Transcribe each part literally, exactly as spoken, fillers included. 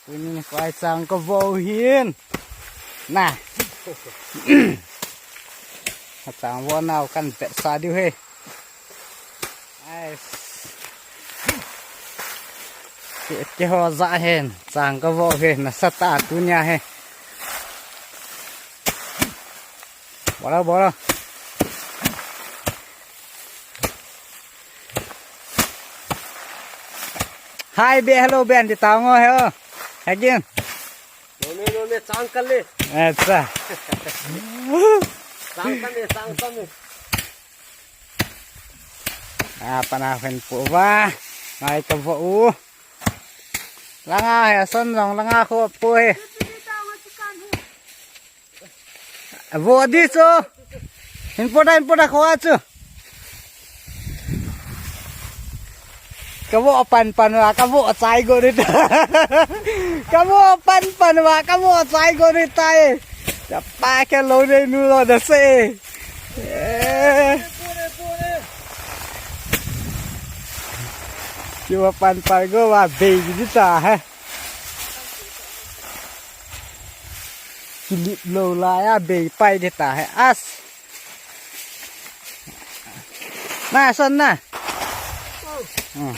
Tuni pai chang kavoh hin. Na. Ka chang vo nau kan pet sa diu he. Ai. Ke, ke ho ja hen. Chang kavoh he. Nasa ta tunia he. Bora, bora. Hi, be, hello, be, anti tao ngo he, oh. Again. No, no, no, no, chang kal le. Acha. Chang kal le, chang kal le. Ah, pana hen po ba. Ngai kavoh u. Langa he, son jong, langa kho po he. Vo di chu. Hin po da, hin po da kho a chu. Kavoh pan pan va, kavoh chai go di ta. Kavoh pan pan va, kavoh chai go di ta e. Chapa ke lo de nu lo da se. Eh. Kiva pan pan go va bei di ta he. Kilip lou lai a bei pai de ta he as. Na, son na. Hmm.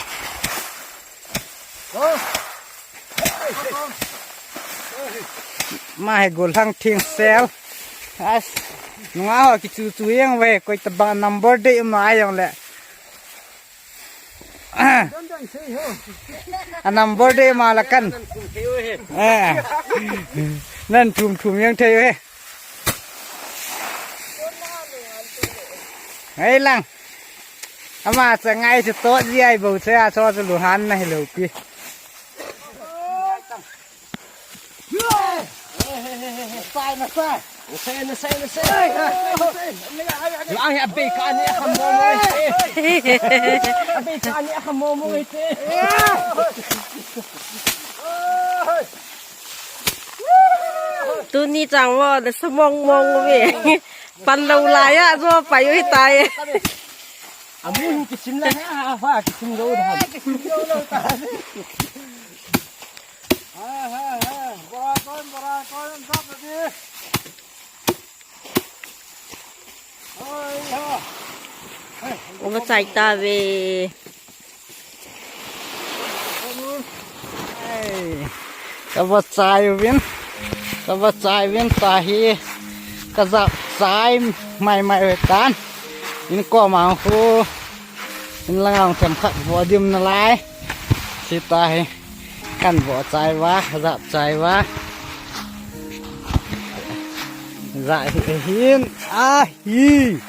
Ma he gol hang thing sel. As. Nunga ho kichu chu yang ve, koi tabang number de ma ayang le. A number de ma la kan. Eh. Nan thum thum yang thei he. Hei lang. Ama cha ngai chu to ji ai bo cha a cho chu lu han na hi lo pi. Sai na sai. Na sai, na sai, na sai. Lang ya bei ka ni a kham mo mo. A bei ka ni a kham mo mo. Tuni chang vo, na sa mong mong ve. Pan lou lai a, zo pai u hi tai. Amu hin kisim la ha, ha, kisim lou da. Kisim lou lou ta. Ha, ha, ha. Bora kon, bora kon, drop di. Oi, ha. Ova chai ta ve. Ai, ka va chai uvin, ka va chai uvin ta hi, ka jap chai mai mai uve tan. In kom ang khu, in lang ang themkhat vo dim nalai. Chi ta hi, kan vo chai uva, ka jap chai uva. Ja hi hin, a hi.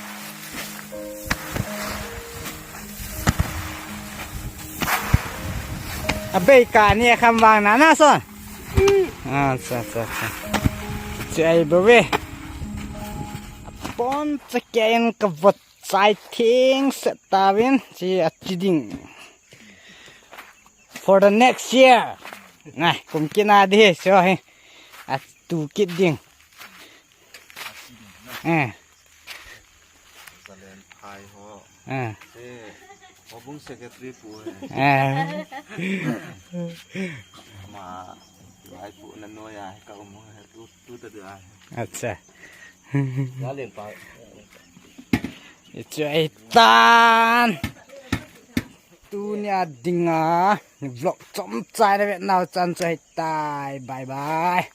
A bei ka ni a kham vang na na son. Acha, acha, acha. Chu ai bo ve. Pon cha ke in ka va chai thing set ta vin. Chi a chi ding. For the next year. Ngai, kum kina di so hi. A tu kit ding. Eh. Zalen phai ho. Eh. Eh, Houbung secretary pu he. Eh. Ma, lai pu na noi a, ka um he, tu, tu ta dia. Acha. Zalen phai. Ichu ai tan. Tunia dinga vlog chomcha na ve nau chan chu hitai. Bye bye.